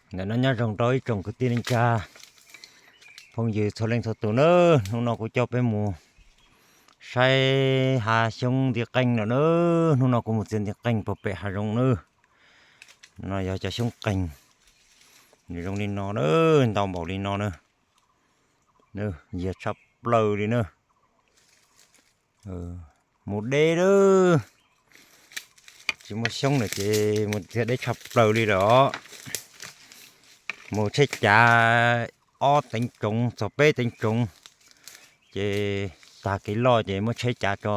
Ntawm no nyob zoo rau ib tsoom kwv tij neej tsa phooj ywg txhua leej txhua tus na, hnub no kuv coj peb mus saib hav xyoob nti qeej no na. Hnub no kuv mus txiav nti qeej puag pem hav zoov na. No yog cov xyoob qeej, nws zoo li no na, ntau npaum li no na, yog tshaj plaws li na. Mus deb lawm, tsis muaj xyoob lawm ces mus txiav deb tshaj plaws li lawm os. Mus tsheb cav ob teev tsoov txog peb teev tsoov, ces tag kev loj ces muab tsheb cav tso,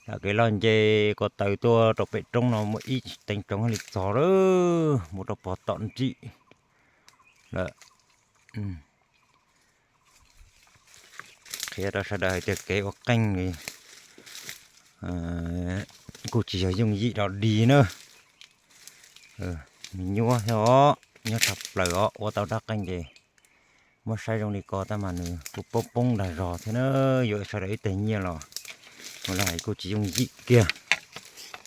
tag kev loj nce ko taw tuaj rau pem roob no muaj ib teev tsoov li txog lawm, mus rau pog tom nrim lawm. Qhia rau sawv daws hais tias kev ua qeej li kuj tsis yog yooj yim dog dig na. Me nyuaj thiab os, nyuaj tshaj plaws os, ua tau rab qeej ces muab saib zoo li ko tab mas nws kuj poob poob dag zog thiab na. Yuav sawv daws ib teg nyiaj los mus los hais kuj tsis yooj yim kiag.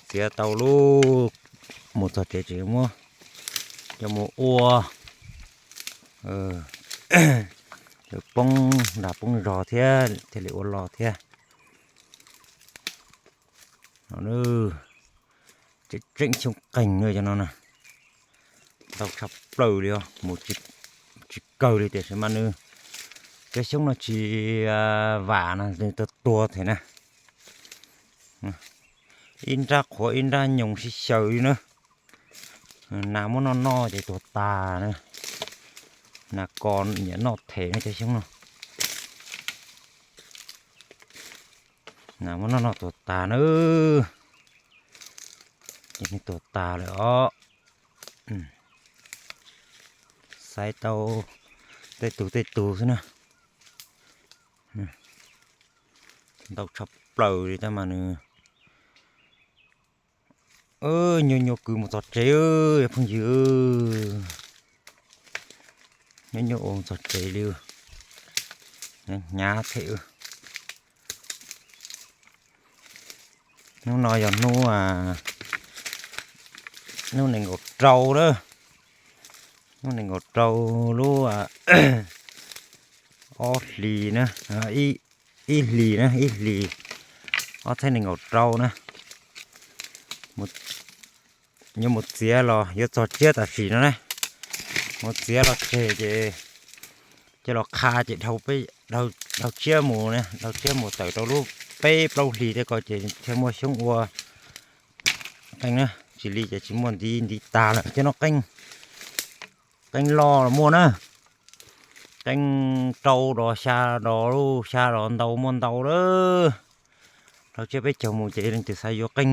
Txiav tau lub mus txog tsev tsis muab coj mus ua, poob dag poob zog thiab thiaj li ua los thiab. Tseem tseem xyoob qeej no cov no na, ntau tshaj plaws li os, mus tsis kawg li tiam sis mas nws cov xyoob no tsis vam no nws tuag tuag thiab na. Ib nrab qhuav ib nrab nyoos sib xyaw li na. Nas muab noj noj ces tuag tas na. Nas kos nyiam noj them na cov xyoob no. Nas muab noj noj tuag tas na. Ces nws tuag tas lawm os. Xaiv tau tej tug tej tug xwb na. Ntau tshaj plaws li tab mas nws nyuaj nyuaj kwv mus txog tsev phooj ywg. Nyuaj nyuaj ua mus txog tsev li, hnyav them. Hnub no yog hnub, hnub nees nkaum rau lawm, hnub nees nkaum rau lub ob hlis na, ib hlis na, ib hlis ob txhiab nees nkaum rau na. Yuav mus txiav los yuav txog tsiab tam sim no na, mus txiav los tseg ces coj los qha ces dhau peb, dhau tsiab mus, dhau tsiab mus tawm rau lub peb plaub hlis tej ko ces thiaj muaj xyoob ua qeej na. Tsis li ces tsis muaj ntiv, ntiv tas lawm. Cov no qeej, qeej loj los muaj na, qeej rau dos xya dos, xya dos ntau muaj ntau lawm. Dhau tsiab peb caug mus ces leej twg xav yuav qeej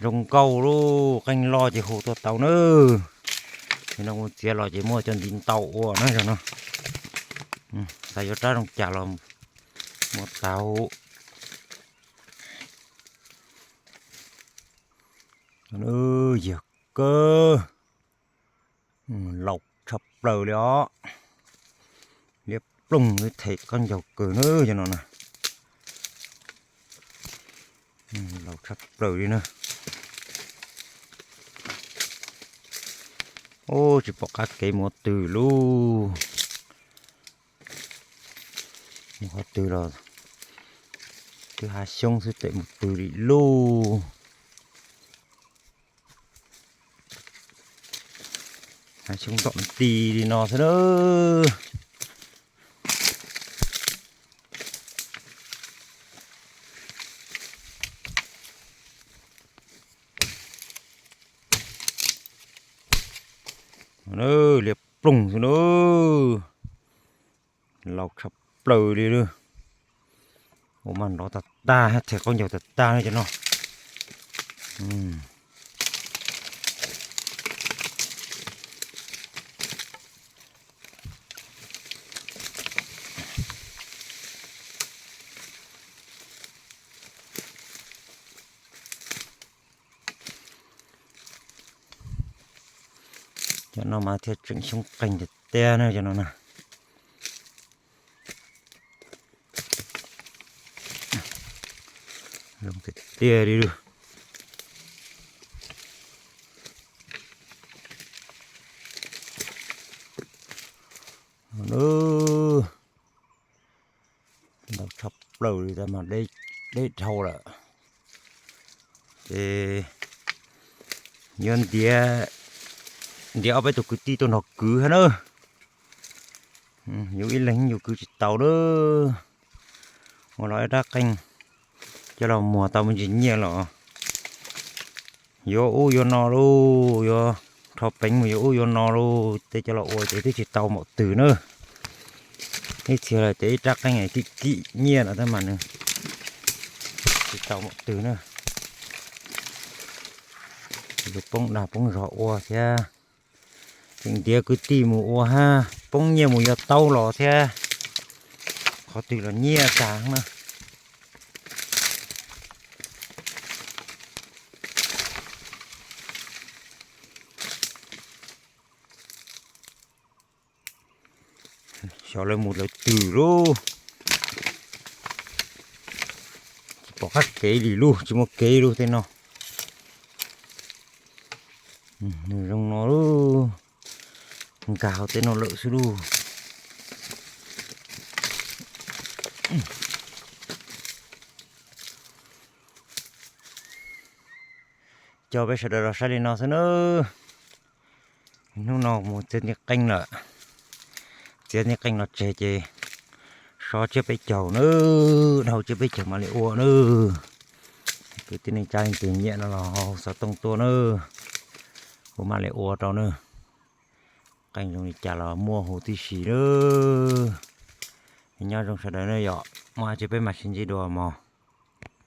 zoo nkauj lub qeej loj ces hu tuaj tau na. Ces no mus txiav los ces muaj cov ntiv ntau ua na zog no. Xav yuav rab zoo cas los muaj tau. Yog kawg, laus tshaj plaws li os. Liab ploog li them khaub ncaug kawg na cov no na. Laus tshaj plaws li na. Ub, tsis pom qab kev mus ua twg lauj. Mus qhov twg los twb hav xyoob xwb, tes mus twg li lauj. Hav xyoob ntom nti li no xwb na. Liab ploog xwb na. Laus tshaj plaws li lawm. Ua mas nrov tag tag, them khaub ncaug tag tag li cov no. Cov no mas thiaj tseem xyoob qeeg tiag tiag na cov no na. Zoo tiag tiag li lawm. Nws ntau tshaj plaws li tab mas deb dhau lawm. Ces yuav ntiav, ntiav ob peb tug kwv tij tuaj nrog kwv hab na. Yus ib leeg yus kwv tsis tau na. Ua los ib rab qeej coj los muag tau me ntsis nyiaj los yuav ub yuav no lauj, yuav rho peev mus yuav ub yuav no lauj, tej coj los ua ces twb tsis tau npaum twg na. Ib txhia los ces ib rab qeej kim kim nyiaj no tab mas nws tsis tau npaum twg na. Yus poob dag poob zog ua thiab, tseem ntiav kwv tij mus ua hab poob nyiaj mus yuav taub los thiab, qhov twg los nyiaj tag na. Xyov lawv mus lawv twg lauj. Tsis pom qab kev li lauj, tsis muaj kev lauj tej no. Nws zoo no lauj, nkag hauv tej no lawm xwb lauj. Coj peb sawv daws los saib li no xwb nawb. Hnub no mus txiav niag qeej lawm, txiav niag qeej los tseg ces so tsiab peb caug nawb, dhau tsiab peb caug mam li ua nawb. Kwv tij neej tsa leej twg nyiam no los hauv xov tooj tuaj nawb, kuv mam li ua rau nawb. Qeej zoo li cas los muaj huv tib si nawb. Nyob zoo sawv daws nawb yom, muaj dab tsi peb mam sib ntsib dua mog.